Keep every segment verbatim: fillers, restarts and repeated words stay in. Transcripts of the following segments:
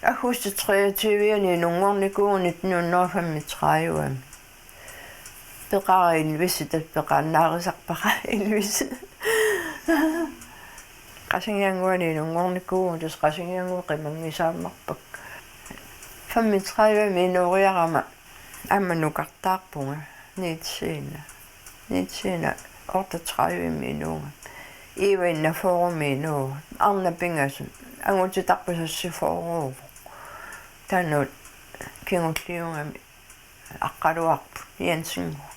Augustip treogtyve-ani inunngornikuuvugut nitten hundrede og femogtredive. Peqaara Elvis, tassa peqaannaarisarpara Elvis. Qasigiannguani inunngornikuuvugut, tassa Qasigiannguit qimanngisaannarpakka. Femogtredive-mi inooriarama aamma nukartaarpunga, niogtyve-mi. Niogtyve-mi otteogtredive-mi inuunga. Eva enogfyrre-mi inuuvoq. Arnaq pingasut. Angutitarput seksogfyrre-uvoq. Taanna kingulliugami aqqaluarput Jensinnguaq.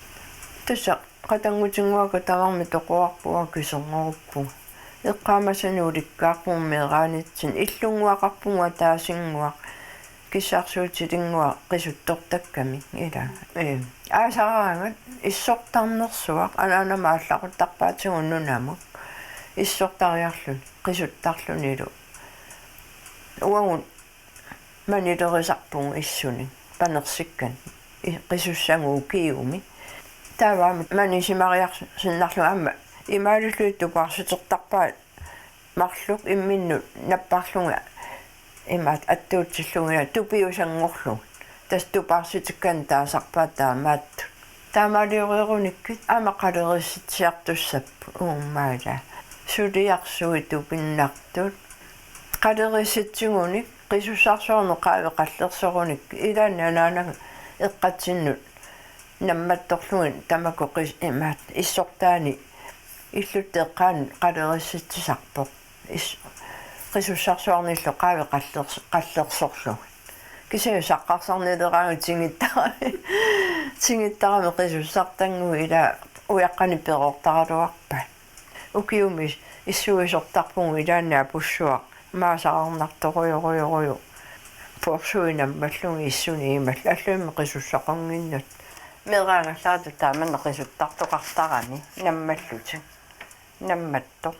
Tassa qatanngutinnguakka tamarmik toqorarput, uanga kiserngoruppunga. Eqqaamasani ulikkaarpunga meeraanitsinni, illunnguaqarpunga ataasinnguaq, kissarsuutilinnguaq qisuttortakkamik ila. Ee, aasaraangat issortarnersuaq, anaanama aallaquttarpaatigut nunamut. Issortariarluni, qisuttarlunilu. Uagut manilerisarpugut issunik panersikkanik, i-, qisussagut ukiumi. Taava aamma manisimariarsinnarlugu aamma imaalillugit tupaarsitertarpaat marluk imminnut napparlugit imaattoq attuutillugit tupiusanngorlugit. Tassa tupaarsitikkani taasarpaat taamaattut. Taamaaliorerunikkit aamma qaleriissitsiartussapput uummaala. Suliarsuit tupinnartut. Qaleriissitsigunik qisussarsuarnut qaavi qallersorunik ilaanni anaanaga eqqatsinnut nammattorlugit tamakku qis-, imaattoq issortaani illuttut eqqaanni qaleriissitsisarpoq. Is-, qisussarsuarnillu qaavi qallers-, qallersorlugit. Kisianni saqqarsarnileraangat tigittarami. Tigittarami qisussartannguit ila ujaqqanik perortaraluarpaat. Ukiumi issuisortarpugut ilaanni apussuaq maasararnartorujorujuuvoq. Porsuit nammallugit issunik imallugu, allaammi qisussaqannginnatut. Meeraagallaratut taamanna qisuttartoqartarami nammallutik. Nammattoq.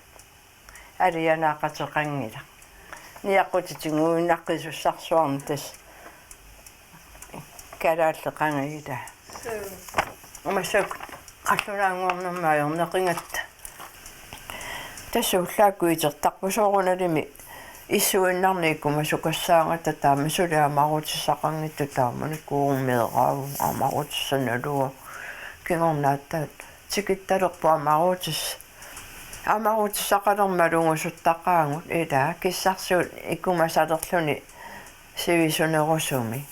Alianaaqateqanngilaq. Niaqqutit tiguinnaq qisussarsuarnik tassa kalaallit qangaanngilaq. Massakkut qallunaannguarnermi ajornaqigatta. Tassa ullaakkut itertarput soorunalimi issuinnarnik ikumasukassaagatta, taama suli amarutissaqanngitsoq, taamani kuurumeeraavoq, amarutissaq naluara. Kingorna aatsaat tikittalerpoq amarutissaq. Amarutissaqalermat alungusuttaqaagut ila kissarsuut ikumasalerluni sivisunerusumik.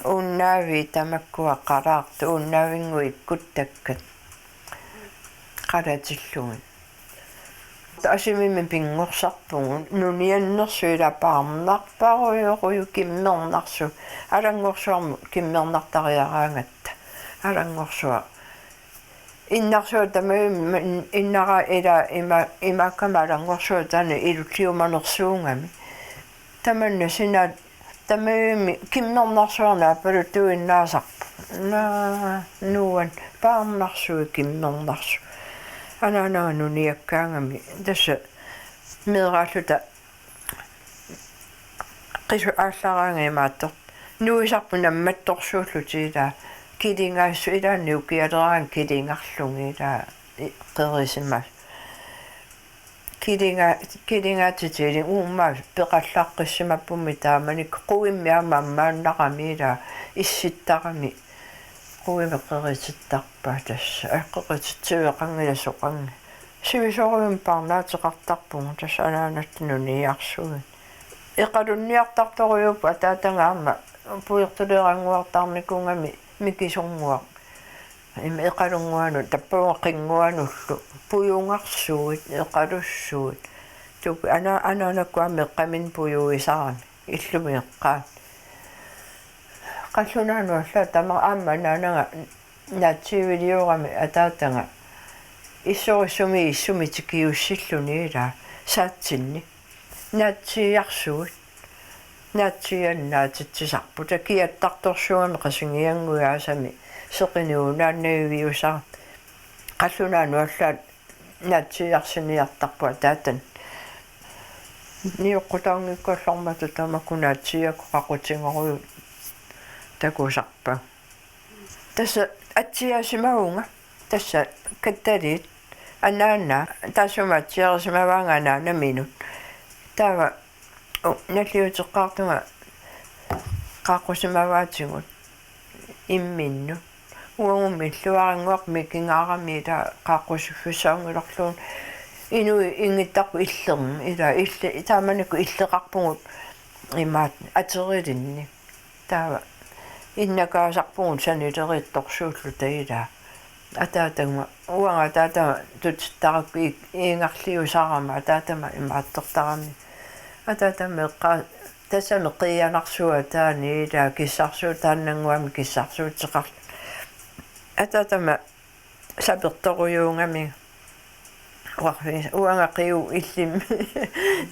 Uunnaavik tamakkua qalaartut, uunnaavinnguit ikkuttakkat qalatillugit. Asimimmik pinngorsarpugut, nuniannersut ila paarnarparujorujuuvoq, kimmernarsut, alanngorsuarmut kimmernartariaraangatta, alanngorsuaq. Innarsuaq tamavimmik, innara ila ima-, imaakkami alanngorsuaq taanna ilulliumanersuugami. Tamanna sinaat tamavimmik kimmernarsuarnik aappaluttuinnaasarpoq. Naa, nuuan paarnarsuit kimmernarsut. Anaanaga nuniakkaangami. Tassa meeraalluta qisut aallaraangat imaattoq. Nuisarput nammattorsuullutik ila. Kilingaasut ilaanni ukialeraangat kilingarlugit ila i-, qerisimasut. Kilinga-, kilingaatitit illit uummaa peqallaqqissimappummi taamanikkut quvimmik aamma ammaannarami ila issittarami. Quvimmik qeritittarpaat tassa. Aa, qerititsiveqanngilaq soqanngilaq. Sivisoorujussuarmik paarnaateqartarpugut tassa anaanatta nuniarsuit. Eqalunniartartorujuupput ataataga aamma pujortuleerannguartarnikugami mikisunnguaq. Ima eqalunnguanut, tappavunga qinnguanullu. Pujugarsuit, eqalussuit. Tupi ana-, anaanakkut aamma eqqaminnik pujuisaramik. Illumi eqqaanni. Qallunaanut allaat tama aamma anaanaga naatsiiviliorami ataataga. Issorissumi issumi tikiussilluni ila saatsinni. Naatsiiarsuit. Naatsiiannaatitsisarput. Takiattartorsuugami Qasigiannguit aasami seqineq uunaannaviusarami. Qallunaanut allaat naatsiiarsiniartarput ataatani. Nioqqutaanngikkallarmata tamakku naatsiiakkut qaqutigorujuit takusarpagut. Tassa atsiasimavunga, tassa kattaliit, anaana, taassuma atsiarisimavaanga anaanaminut. Taava Nalliuteqqaartunga qaaqqusimavaatigut imminnut. Uagummi illuarannguaq mikingaarami ila qaaqqusiffissaanngilarluunniit. Inuit inngittarput illermi ila illi-, taamanikkut illeqarpugut imaat aterilinnik. Taava innakaasarpugut sanileriittorsuulluta ila. Ataatama, uanga ataatama tutittarakku i-, iingarliusarama ataatama imaattortarami. Ataatama eqqaa-, tassami qiianarsuaq taanna ila kissarsuut taannannguami kissarsuuteqarluni. Ataatama sapertorujuugami. Uarfi-, uanga qiu illimmi.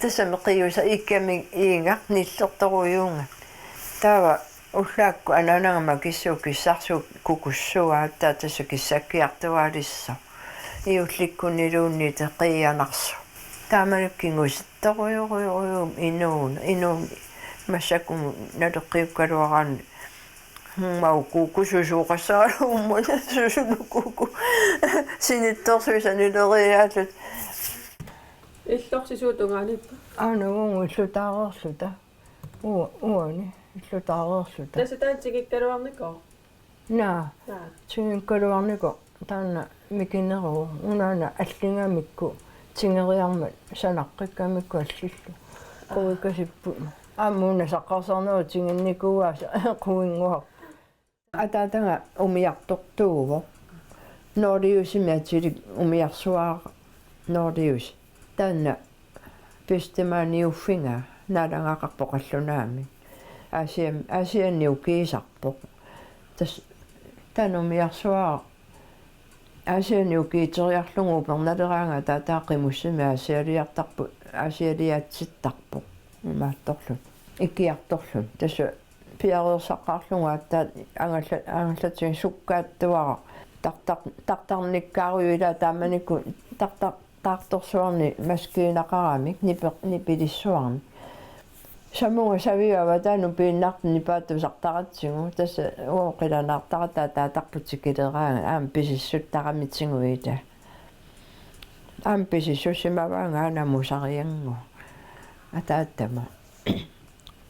Tassami qiusa ikkami iinga nillertorujuunga. Taava ullaakkut anaanaga makissuup kissarsuup kukussuaq aatsaat tassa kissakkiartuaalissoq. Iullikkunniluunniit qiianarsoq. Taamanikkut kingusittorujorujuugami inuuneq, inuuneq massakkut naleqqiukkaluaraanni. Maukuuku susuuqassaraluarmat susunukuuku. Sinittorsuit sanileriiaallutik. Illorsisuutungaanippa? Aana uagut illutaareerluta. Ua-, uani illutaareerluta. Tassa taanna tigikkaluarnikoo? Naa. Naa. Tigikkaluarnikoo. Taanna mikineruvoq unaana alligamikku tingeriarmat sanaqqikkamikku allillu. Quikasipput. Aamma una saqqarsaarnerup tiginnikuuaa sa-, quinnguaq. Ataataga umiartortuuvoq. Norliusimi atilik umiarsuaaq Norlius. Taanna Pistemaaniuffiga naalagaqarpoq qallunaamik. Aasiam-, Aasianni ukiisarpoq. Tas-, taanna umiarsuaq Aasianni ukiiteriarlugu upernaleraangat ataataa qimussimi Aasialiartarpoq, Aasialiatsittarpoq. Imaattorluta. Ikiartorluta. Tassa piareersaqqaarlugu aatsaat angalla-, angallatigit sukkaattuaraq. Tartar-, tartarnikkaarujuk ila taamanikkut tartar-, taartorsuarnik maskiinaqaramik nipe-, nipilissuarnik. Samunga saviup avataanut piinnartumik nipaatusartaratsigu tassa uagut qilanaartarata ataatarput tikileraangat aamma pisissuttaramitigu ila. Aamma pisissusimavaanga aana musariannguaq. Ataatama.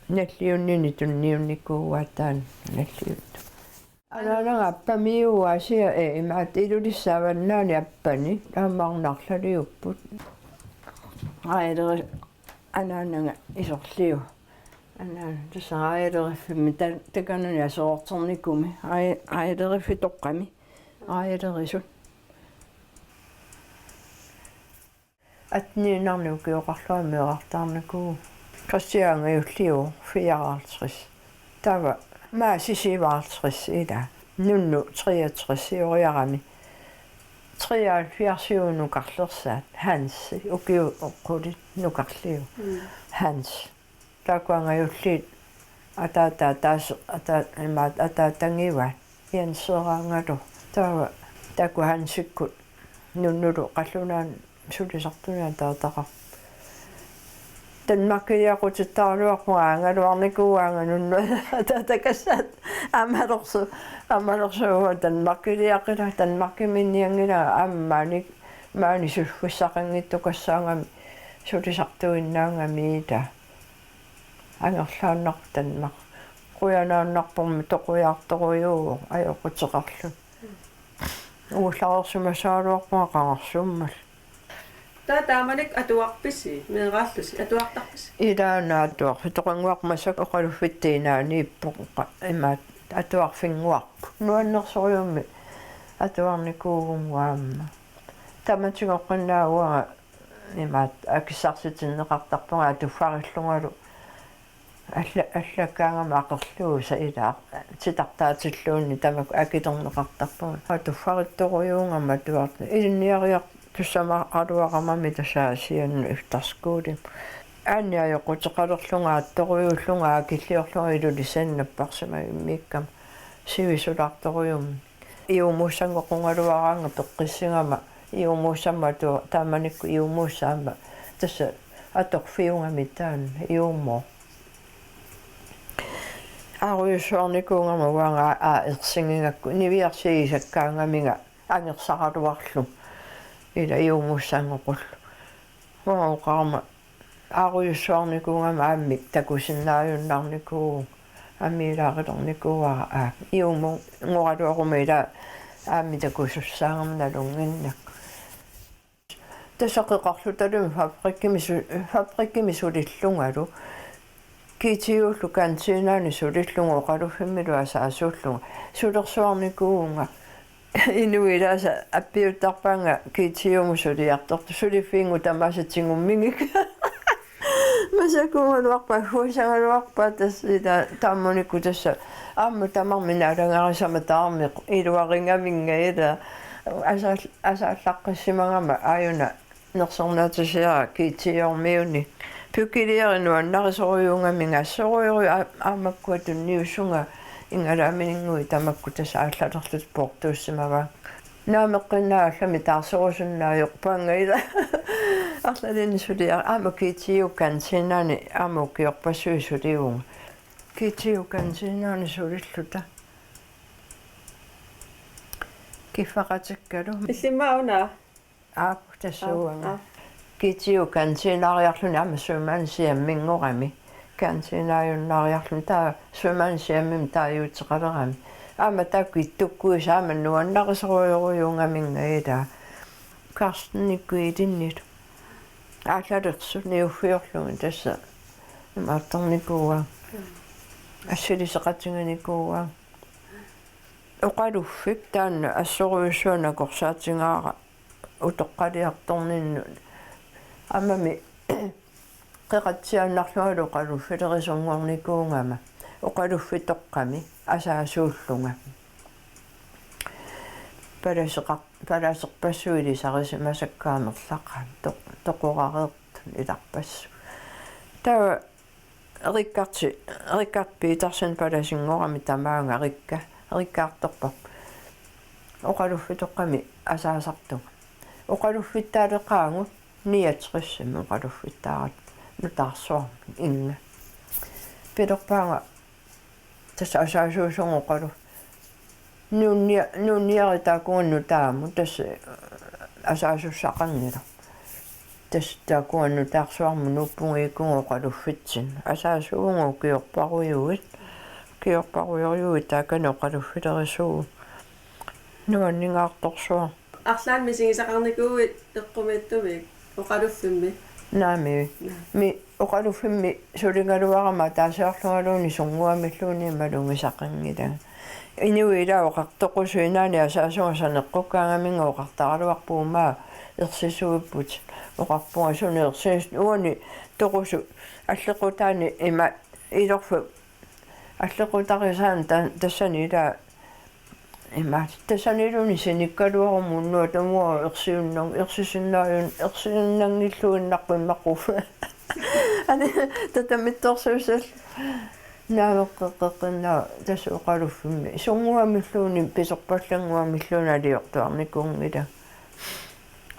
Nalliunnini tunniunnikuuaat taanna nalliuttoq. Anaanaga Appamiuuvoq Aasiaat, ee, imaattoq Ilulissat Avannaani Appani, aamma arnarlaliupput. Raajaleri-, anaanaga isorliuvoq. Anaana, tassa raajaleriffimmi ta-, takanani aserorternikumi, raaj-, raajalereerfitoqqami, raajalerisut. Atteniinnarnik ukioqarlunga meerartaarnikuuvoq. Kristian angajulliuvoq fireoghalvtreds. Taava Maasi syvoghalvtreds ila. Nunnu treogtres-ioriarami. Treoghalvfjerds-iuvoq nukarlersaat. Hansi, ukiut qulit nukarliuvoq. Mm. Hansi. Taakku angajulliit ataataa taas-, ataa-, imaat ataatagivaat Jenseeraangalu. Taava taakku Hansikkut Nunnulu qallunaanut sulisartunik ataataqarput. Danmarkiliaqutittaraluarpunga aagaluarnikuuaanga Nunnut ataatakassaat aammalersu-, aammalersuuvoq Danmarkiliaqila, Danmarkimiinnianngilanga aamma maani, maani suffissaqanngittukassaagami sulisartuinnaagami ila. Angerlaannaq Danmark. Qujanaannarpormi toqujaartorujuuvoq ajoquteqarluni. Ullareersimassagaluarpunga qangarsuummat. Taava taamanikkut atuarpisi, meeraallusi, atuartarpisi? Ilaana atuarfitoqannguarpoq massakkut oqaluffitta inaaniippoq qa-, imaat atuarfinnguarput. Nuannersorujussuarmik atuarnikuuvugut aamma. Tamatigoqqinnaaq uanga imaat akissarsitinneqartarpunga atuffarillungalu alla-, allakkaangama aqerluusaq ila titartaatilluunniit tamakku akilerneqartarpunga. Atuffarittorujuugama atuartut ilinniariartussamaraluaramami tassa Aasiannut efterskole. Aani ajoquteqalerlunga aattorujuullunga akiliorlunga Ilulissani napparsimavimmiikkama sivisulaartorujussuarmik. Iuumuussanngoqqugaluaraannga peqqissigama, iuumuussammat atu-, taamanikkut iuumuussaammat. Tassa atorfiugami taanna, iuumooq. Aarujussuarnikuugama uanga aa ersigigakku, niviarsigisakkaangaminga angersaraluarlugu. Ila iuumuussanngoqullugu. Uanga oqarama Aarujussuarnikuugama aammik takusinnaajunnaarnikuuvugut, aamma ilaaqilernikuuara, aa, iumu ngoraluaruma ila aammik takusussaagama nalunnginnakku. Tassa qeqarlutalumi fabrikkimi su-, fabrikkimi sulillungalu. G T O-llu kantinaani sulillunga oqaluffimmilu asaasuullunga. Sulersuarnikuuvunga. Inuit ilaasa appiuttarpaannga G T O-mut suliartortut, suliffinnguit tamaasa tigummigik. Masakuugaluarpaat, agguassagaluarpaat tassa ila taamanikkut tassa aamma tamarmik naalagarisama tamarmik iluarigaminga ila asaal-, asaallaqqissimagama aajuna nersornaatisiara G T O-miuni. Pykiliari nuannarisorujuugaminga assorujorujuk aa-, aamma makkua tunniusunga ingalaaminingui tamakku tassa aallalerlutik poortuussimavaat. Naameqqinnaaq allamik taarserusunnaajorpaannga ila. Arlalinnik suliaq aamma G T O kantinaani aamma ukiorpassuit sulivunga. G T O kantinaani sulilluta. Kiffaqatikkalu. Illimmi una? Aaku tassuuanga. Aa, aa. G T O kantiinariarluni aamma sømandshjemminngorami. Kantiinaajunnaariarluni taava sømandshjemmimik taaguuteqalerami. Aamma taakku ittukkuisa aamma nuannarisorujorujuugaminga ila. Carstenikkut ilinnit. Aallalersut niuffiorlugit tassa. Imaattornikuuaat. Assiliseqatiginikuuaat. Oqaluffik taanna assorujussuaq nakorsaatigaara utoqqaliartorninnut. Aammami qeqatsiaannarlungalu oqaluffilerisunngornikuugama. Oqaluffitoqqami asaasuullunga. Palaseqar-, palaserpassuit ilisarisimasakka amerlaqaat toq-, toqorareertut ilarpassui. Taava Rikkarti, Rikkart Petersen palasinngorami tamaanga Rikka, Rikkaartorpaq. Oqaluffitoqqami asaasartunga. Oqaluffittaaleqaagut niogtresimi oqaluffittaaratsigit nutaarsuarmi inga. Pilerpaanga tassa asaasuusunga oqalu-, nuunnia-, nuunniarit taakkunannga nutaamut tassa, eh, asaasussaqanngilaq. Tassa taakkunannga nutaarsuarmut nuuppunga ikkunga oqaluffitsinni. Asaasuuvunga ukiorparujuit, ukiorparujorujuit taakani oqaluffilerisuuvugut. Nuanningaartorsuaq. Arlaannik misigisaqarnikuuit eqqumiitsunik oqaluffimmi? Naamik. Naa. Mi oqaluffimmi suligaluarama ataasiarlungaluunniit sunnguamilluunniit malugisaqanngilanga. Inuit ilaat oqartoqqusuinnaani asaasunga saneqqukkaangaminnga oqartaraluarpugut maa ersisuipputit. Oqarpunga suna ersis-, uani toqusut alleqqutaani ima ilorfik alleqqutarisaanut ta-, tassani ilaa ima, tassaniluunniit sinikkaluarumunnuat tamuaru ersiunnan-, ersisinnaajun-, ersiunnanngilluinnarpoq immaqu. Ani, tatamittorsuussal. Naameqqeqqeqqinnaa tassa oqaluffimmi. Sunnguamilluunniit pisorpallannguamilluunniit aliortuarnikuunngilanga.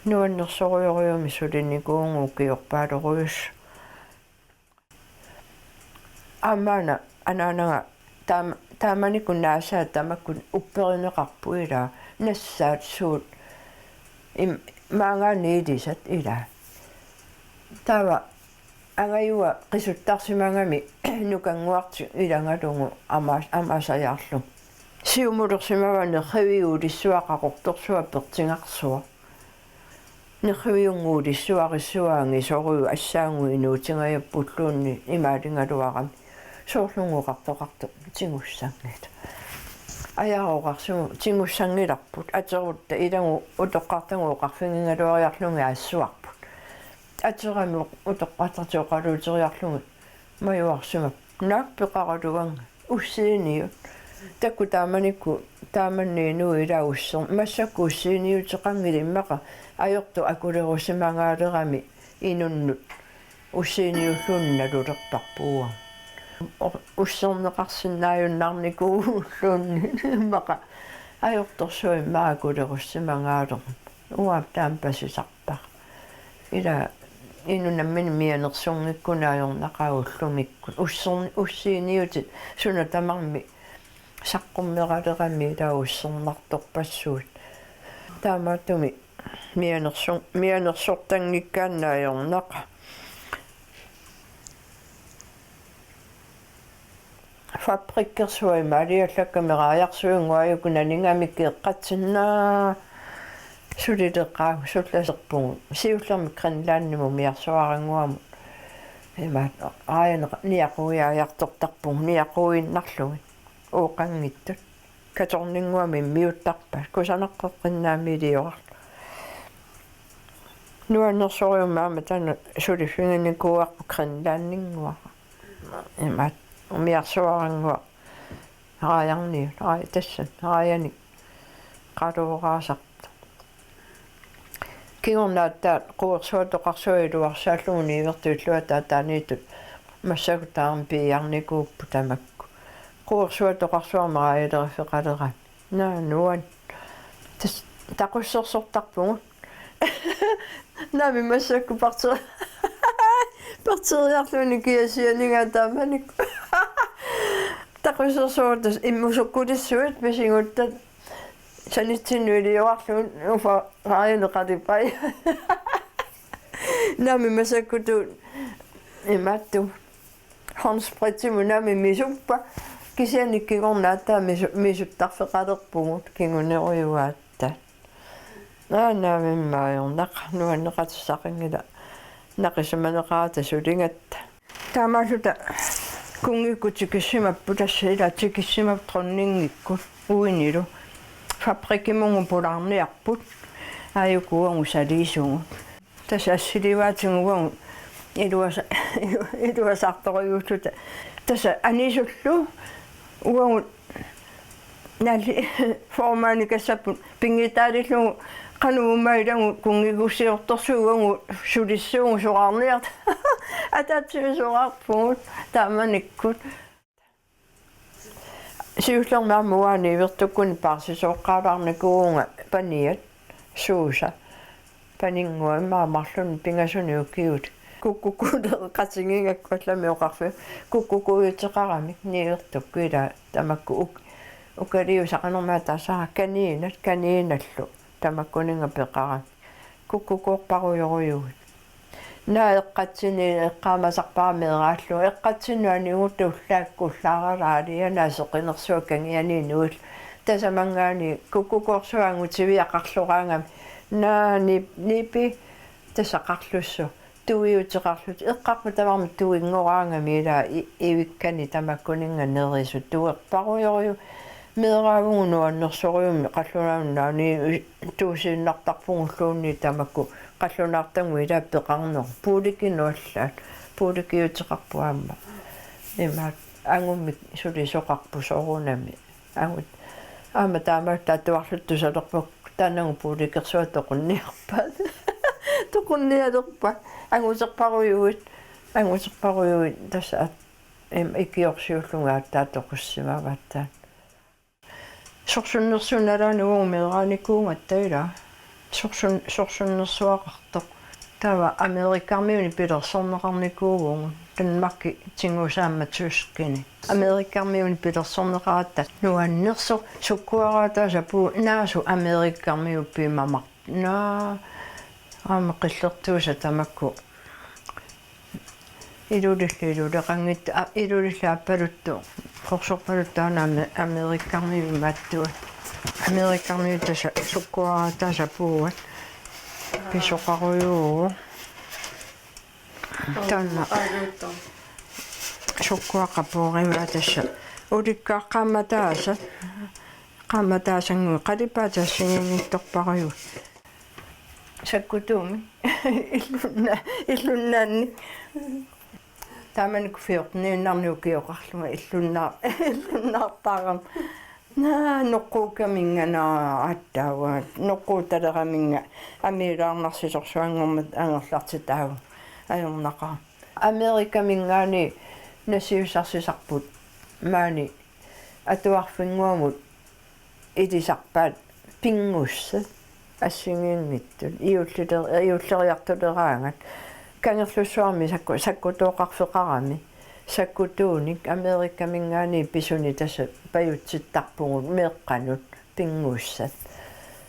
Nuannersorujorujussuarmik sulinikuuvunga ukiorpaalurujussaq. Aamma una anaanaga taam-, taamanikkut naasaat tamakku upperineqarput ilaa. Nassaat suut im-, maanngaanniit ilisat ilaa. Taava angajua qisuttarsimagami nukannguartik ilagalugu ama-, amaasajaarlugu. Siumulersimavaa nerriviulissuaq qaqortorsuaq pertigarsuaq. Nerriviunnguulissuaq issuaangi soorlu assaagut inuutingajappulluunniit imaaligaluarami. Soorlu oqartoqartoq tigussanngilaq. Ajaroqarsimu tigussanngilarput. Aterutta ilagu utoqqartagut oqarfigigaluariarlugit assuarput. Aterami utoqqartartik oqaluuteriarlugit majuarsimapput. Naak peqaraluannga. Ussiiniut. Taakku taamanikkut, taamanniinnut ilaa usser-, massakkut ussiiniuteqanngilaq immaqa ajortoq akulerusimagaalerami inunnut ussiiniulluunniit nalulerparput uanga. O-, usserneqarsinnaajunnaarnikuulluunniit immaqa ajortorsuaq immaqa akulerusimagaalermat. Uanga taama pasisarpara. Ilaa inuk nammineq mianersunngikkuni ajornaqaaq ullumikkut. Usser-, ussiiniutit suna tamarmi saqqummeraleramik ilaa ussernartorpassuit. Taamaattumik mianersu-, mianersortanngikkaanni ajornaqaaq. Fabrikkersuaq imaaliallakkamik raajarsuinnguaq ajuku nanigamik eqqatsinnaaq sulileqaagut sullaserpugut. Siullermik Greenlandimut umiarsuarannguamut. Imaat raajaneq niaquiaajartortarpugut niaquiinnarlugit. Ooqanngitsut. Katorninnguamik immiuttarpaat. Kusanaqqiinnarmik iliorarlugit. Nuannersorujussuarmik aamma taanna suliffiginikuuarput Greenlandinnguaq. Imaat umiarsuarannguaq raajarniut, raaj-, tassani, raajanik qaloraasartoq. Kingorna aatsaat quersuatoqarsuaq iluarsaallugu niuertut illuata ataaniittut massakkut taama piiarnikuupput tamakku. Quersuatoqarsuarmik raajaleriffeqalerami. Naa nuan. Tassa taqussersortarpugut. Naamik massakkut bakter-, bakteriarluinnaq kiasianigaa taamanikkut. Taqussersugut tassa immusukkulissuit pisigutta sanitsinnut iliorarlugit uffa raajaneq qalipai. Naamik massakkutut imaattugut. Håndspritsimunami misuppa. Kisianni kingorna aatsaat misu-, misuttarfeqalerpugut kingunerujuaat. Aana mimmaajornaq nuanneqatissaqanngilaq naqisimaneqarata suligatta. Taamaalluta kunngikkut tikissimapput tassa ila tikissimapput dronningikkut uinilu. Fabrikkimunnga pulaarniarput. Aajuku uagut saliisugut. Tassa assilivaatigut uagut iluasa-, iluasaartorujuulluta. Tassa anisullu uagut nali formaanikassapput pinngitsaalillugu qanoq uuma ilagut kunngigussiortorsugut uagut sulissuugut soraarniarta. Ataatsimisoraarpugut taamanikkut. Siullermik aamma uani ivertukkuni paarsisooqqaalaarnikuuvunga paniat suusa. Paninnguaq immaqa marlunnik pingasunik ukiut. Kukkukuuleqatigigakku allamik oqarfiup. Kukkukuujuteqaramik niuertukkut ila tamakku uk-, ukaliusaqanermata tassa kaninat kaninallu tamakkuninnga peqaramik. Kukkukoorparujorujuit. Naa eqqatsini eqqaamasarpara meeraallugu. Eqqatsinnut aniguttut ullaakkullaaralaalia naa seqinersuaq kangiani inuit. Tasamanngaanniit kukkukoorsuaq angutiviaqarloraangami. Naa ni-, nipi tassa qarlussuaq. Tuiuteqarlutik. Eqqarput tamarmik tuinngoraangami ilaa i-, ivikkani tamakkuninnga nerisut tuerparujoruju. Meeraavugut nuannersorujussuarmik qallunaannaani tuusiinnartarpugulluunniit tamakku qallunaartagut ilaa peqarneq puulikinut allaat puulikiuteqarpoq aamma. Imaat angummik sulisoqarpoq soorunami. Angut aamma taamaattoq atuarluta tusalerpakka taannagu puulikersuaq toqunniarpaat. Toqunnialerpaat. Anguterparujuit. Anguterparujuit tassa at-, im-, ikiorsiullunga aatsaat toqussimavaat taanna. Sorsunnersuup nalaani uagut meeraanikuugatta ilaa. Sorsun-, sorsunnersuaqartoq. Taava Amerikkarmiuni pilersorneqarnikuuvugut. Danmarki tigusaammat tyskini. Amerikkarmiuni pilersorneqaratta nuannersoq sukkuaraataasa puu naasu Amerikkarmiut pimamar. Naa aamma qillertuusa tamakku. Ilulillu iluleqanngitsoq, a, Ilulillu aappaluttoq, qorsorpaluttoq aana Ame-, Amerikkarmiut imaattuat. Amerikkarmiut tassa sukkuaraataasa puuat. Pisoqarujuuvoq. Taanna. Sukkuaqqat puurivaa tassa. Ulikkaat qaammataasat. Qaammataasannguit qalipaatit assigiinngitsorpassuit. Sakkutuumik. Illunna-, illunnaanni. Taamanikkut fjorteniinnarnik ukioqarlunga illunna-, illunnaartarama. Naa, noqquukkaminnga naa aatsaat. Noqquutaleraminnga amiilaarnarsisorsuanngormat angerlartitaavugut. Ajornaqaaq. Amerikaminngaanniit nassiussarsisarput maani atuarfinnguamut ilisarpaat pinngussat assigiinngitsut juulliler-, juulleriartuleraangat Kangerlussuarmi sakku-, sakkutooqarfeqarami sakkutuunik Amerikaminngaanniit pisuni tassa pajutsittarpugut meeqqanut pinngussat.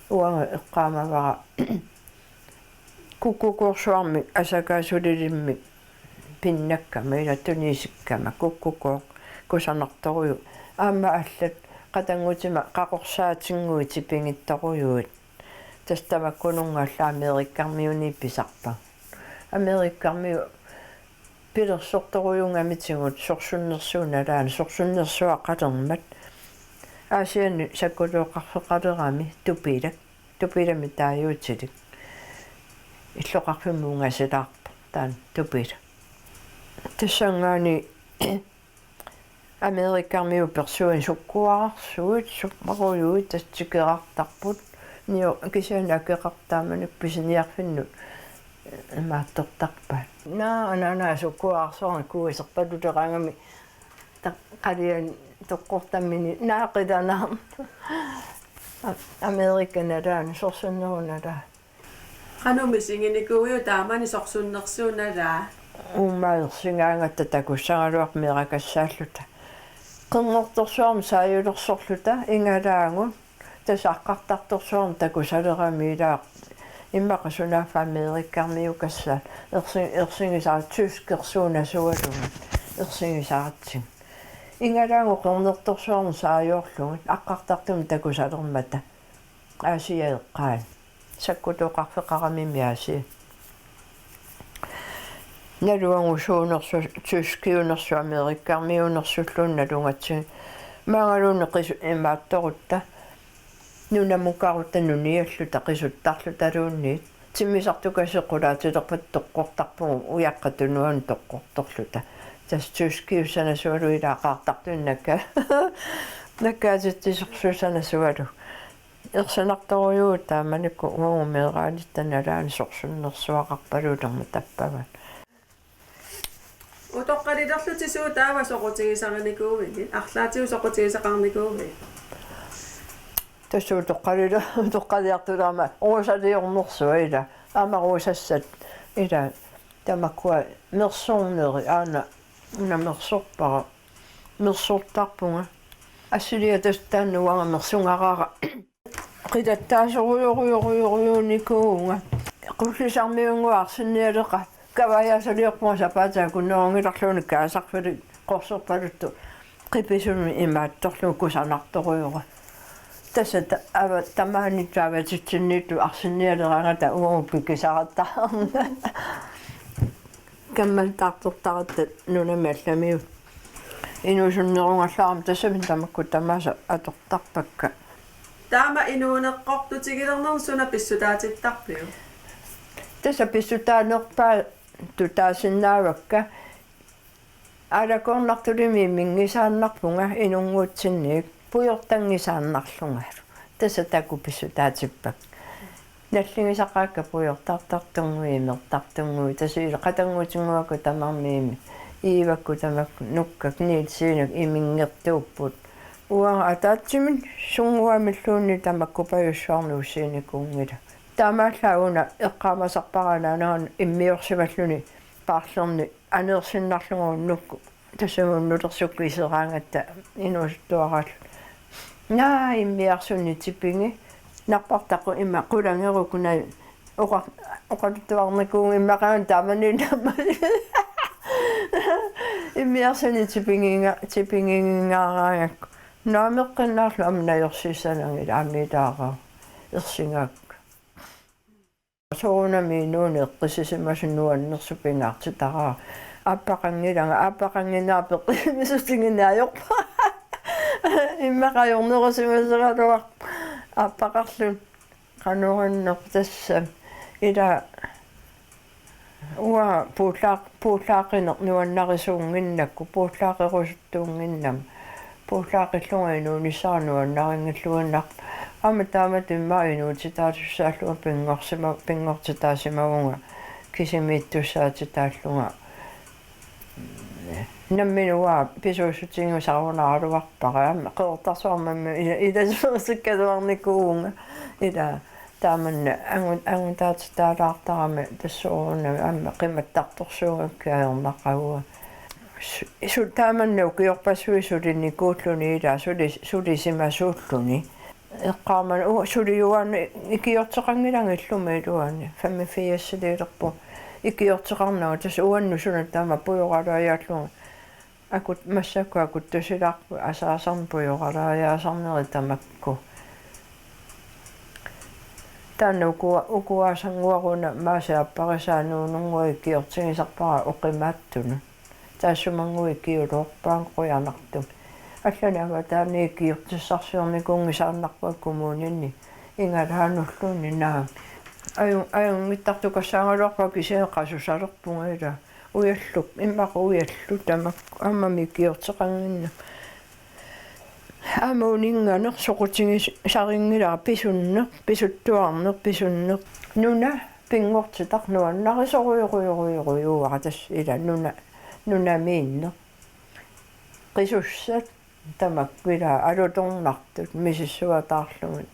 Uanga eqqaamavara kukkukoorsuarmik asakaat sulilimmik pinnakkama ila tunisikkama kukkukooq Kusanartorujuk. Aamma allat qatanngutima qaqorsaatinnguit tipigittorujuit. Tassa tamakkununnga allat Amerikkarmiunit pisarpagut. Amerikkarmiut pilersortorujuugamitigut sorsunnersuup nalaani, sorsunnersuaqalermat. Aasianni sakkutooqarfeqalerami Tupilak. Tupilamik taaguutilik. Illoqarfimmi ungasilaarpoq taanna Tupilak. Tassanngaanniit Amerikkarmiut persuin sukkuararsuit, sukkuarujuit, tassa tikerartarput. Nio-, kisianni akeqartoq taamanikkut pisiniarfinnut imaattortarpaat. Naa, anaana sukkuararsuarnik kuiserpaluleraangami ta-, qaliani toqqortammini naaqilanaarmat. Amerikap nalaani, sorsunnerup nalaani. Qanoq misiginikuuiuk taamani sorsunnersuup nalaani? Uumma ersigaangatta takussagaluarpoq meerakassaalluta. Qernertorsuarmik saajulersorluta igalaagut, tassa aqqartartorsuarmik takusalerami ilaa, immaqa sunaaffa Amerikkarmiukassaat ersi-, ersigisara-, tyskersuunasualugit ersigisaratsigit. Igalaagut qernertorsuarmik saajullugit aqqartartumik takusalermata. Aasiaat eqqaani. Sakkutooqarfeqaramimmi Aasiaat. Naluara suunersu-, tyskiunersu-, Amerikkarmiunersulluunniit nalugatsigit. Maanngaluunniit qisu-, imaattorutta. Nunamukarutta nunialluta qisuttarlutaluunniit. Timmisartukasiit qulaatilerpata toqqortarpugut ujaqqat tunuani toqqortorluta. Tassa tyskiussanasualuit ilaa qaartartunik nakka-, nakkaatitsisorsuussanasualuit. Ersinartorujuuvoq taamanikkut uagut meeraanitta nalaani sorsunnersuaqarpalulermat tappavani. Utoqqalilerlutit suut taava soqutigisarinikuuigit, arlaatigut soqutigisaqarnikuuigit? Tassa utoqqalila-, utoqqaliartut aamma ruusaliornersuaq ilaa, aamma ruusassat ilaa, tamakkua mersornerit aana, una mersorpara. Mersortarpunga. Assiliaq tassa taanna uanga mersugaraara. Qilattaasorujorujorujorujorujunikuuvunga. Qullisarmiunnguaq arsinnialeqaaq. Kavajaasaliorpunga sapaatip akunnerunngilarluunniit kaasarfilik qorsorpaluttoq. Qipisunut imaattorlugu kusanartorujorujussuaq. Tassa ta-, ava-, tamaani taavatitsinniittoq arsinnialeraangata uagut pikisarattaarnanga. Kammaltaartortaratta nunami allamiut. Inuusunnerugallarama tassami tamakku tamaasa atortarpakka. Taama inuuneqqortutigilernermi suna pissutaatittarpiuk? Tassa pissutaanerpaatut taasinnaavakka. Aalakoornartulimi imminngisaannarpunga inunnguutsinniit pujortanngisaannarlungalu. Tassa taakku pissutaatippakka. Nalligisaqaakka pujortartartunnguit, imertartunnguit, tassa ilaa qatannguutinnguakka tamarmik, Iivakkut tamakku, Nukkak, Nielsiinak iminngertuupput. Uanga ataatsimik sunnguamilluunniit tamakku pajussuarnik ussiinikuunngilanga. Taamaallaat una eqqaamasarpara anaanaga immiorsimalluni paarlerni aneersinnarlunga unnukkut. Tassami unnulersukkut iseraangatta inuusuttuaraalluni. Naa, immiarsunik tipigit. Nappartaqu ima qulangerukku nai oqa-, oqaluttuarnikuuvunga immaqaana taamani namma. Immiarsunik tipigiga-, tipigigaaraangakku. Naameqqinnaarlu aamma najorsiissanagit aammiitaarau. Ersigaakka. Soorunami inuuneq eqqissisimasoq nuannersut pingaartitaraara. Aappaqanngilanga, aappaqannginnerpara peqqimmissutigineq ajorpara. Immaqa ajornerusimasaraluarpoq. Aappaqarluni qanoq innerpoq tassami. Ilaa uanga puullaaq-, puullaaqineq nuannarisuunnginnakku, puullaaqerusuttuunnginnama. Puullaaqillunga inuunissara nuannarinngilluinnarpoq. Aamma taamatut immaqa inuutitaasussaallunga pinggorsima-, pinngortitaasimavunga kisimiittussaatitaallunga. Nammineq uanga pisuussutigisarunaraluarpara aamma Qeqertarsuarmimmi ila-, ilasimasukkaluarnikuuvunga. Ilaa taamanna angu-, angutaatitaalaartarami tassa soorunami aamma qimattartorsuugakku ajornaqaaq. Su-, su-, taamanna ukiorpassuit sulinikuulluni ilaa suli-, sulisimasuulluni. Eqqaamani uanga suliuaana ikiorteqanngilanga illumi iluani. Femogfirsiliilerpunga ikiorteqarnanga tassa uannut suna taama pujoraluajaallunga. Akut-, massakkut akuttusilaarput asaasarneq pujoralaajaasarneri tamakku. Taanna ukua-, ukuaasannguaq una Maasi aapparisaa nuunernguaq ikiortigisarpara oqimaattunut. Taassumannguaq ikiuloorpaannga qujanartumik. Allanik avataani ikiortissarsiornikuunngisaannarpunga kommunini. Igalaanulluunniit naamik. Aju-, ajunngittartukassaagaluarpunga kisianni qasusalerpunga ilaa. Ujalluk, immaqa ujallu tamakku, aammami ikiorteqannginnama. Aamma uninnganeq soqutigisarinngilara pisunneq, pisuttuarneq, pisunneq. Nuna pinngortitaq nuannarisorujorujorujorujuuara tassa ilaa nuna, nunamiinneq. Qisussat tamakku ilaa alutornartut misissuataarlugit.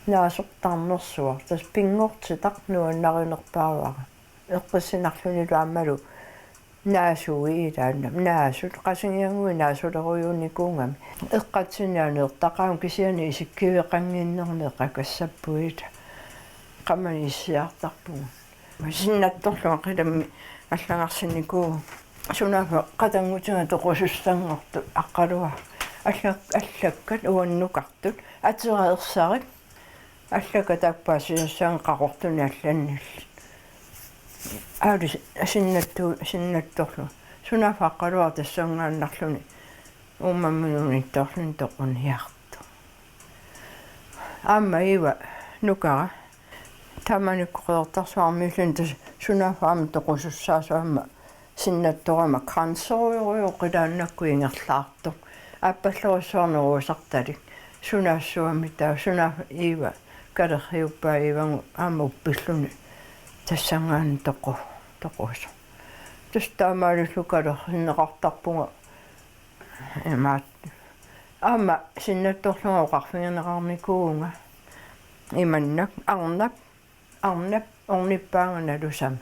Naasortarnersuaq tassa pinngortitaq nuannarinerpaavara. Eqqissinarlunilu aammalu naasui ilaannam. Naasut, Qasigiannguit naasulerujuunikuugamik. Eqqatsinni aneertaqaaq kisianni isikkiveqannginnermi eqakassappuit. Qamani issiartarpugut. Sinnattorlugu qilammi allagarsinnikuuvugut. Sunaaffa qatanngutiga toqusussanngortut aqqaluaq. Alla-, allakkat uannukartut. Atera ersarit. Allakkat taakku paasisassaanngillat qaqortunik allannillit. Aali sinnattu-, sinnattorlugu. Sunaaffa aqqaluaq tassanngaannarluni. Uummamminut unittoorluni toquniartoq. Aamma Iiva nukara. Taamanikkut Qeqertarsuarmiilluni tassa sunaaffa aamma toqusussaasoq aamma sinnattorama kranserujorujoq qilaannakkut ingerlaartoq. Aappallerussuarnik uusartalik. Sunaassuarmi taava sunaaffa Iiva kalerriuppaa Iivangu aamma uppilluni tassanngaannaq toqu-, toqusoq. Tassa taamaalillugu kalerrinneqartarpunga imaattoq. Aamma sinnattorlunga oqarfigineqarnikuuvunga. Imannak arnap, arnap ornippaanga nalusama.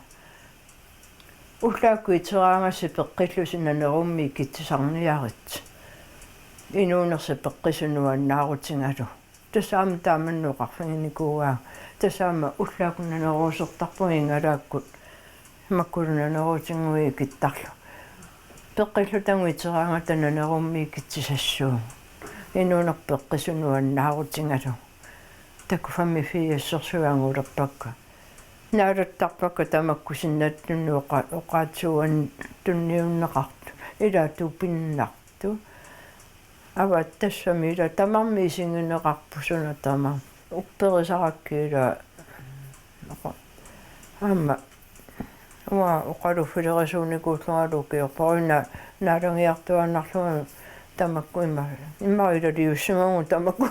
Ullaakkut iteraangassi peqqillusi nanerummik ikitsisarniaritsi. Inuunersi peqqisut nuannaarutigalugu. Tassa aamma taamannak oqarfiginikuuaa. Tassa aamma ullaakkut naneruusertarpunga igalaakkut. Makkulu naneruutinnguit ikittarlugit. Peqqillutagut iteraangata nanerummik ikitsisassuugut. Inuunerput peqqisut nuannaarutigalugu. Takuffammi fiiassersuangulerpakka. Naalattarpakka tamakku sinnattunnut oqa-, oqaatsuuan tunniunneqartut. Ilaa tupinnartut. Avaat tassami ilaa tamarmik isigineqarput suna tamarmi. Upperisarakkit ilaa. Oqa-, aamma. Uanga oqaluffilerisuunikuullungalu ukiorpara na-, naalagiartuaannarlunga tamakku imma. Imma ilaliussimavugut tamakku.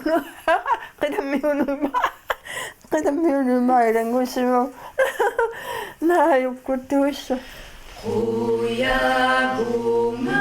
Qilammiunut imma. Qilammiunut imma ilanngussimavugut. Naajukkuttuissa. Qujavunga.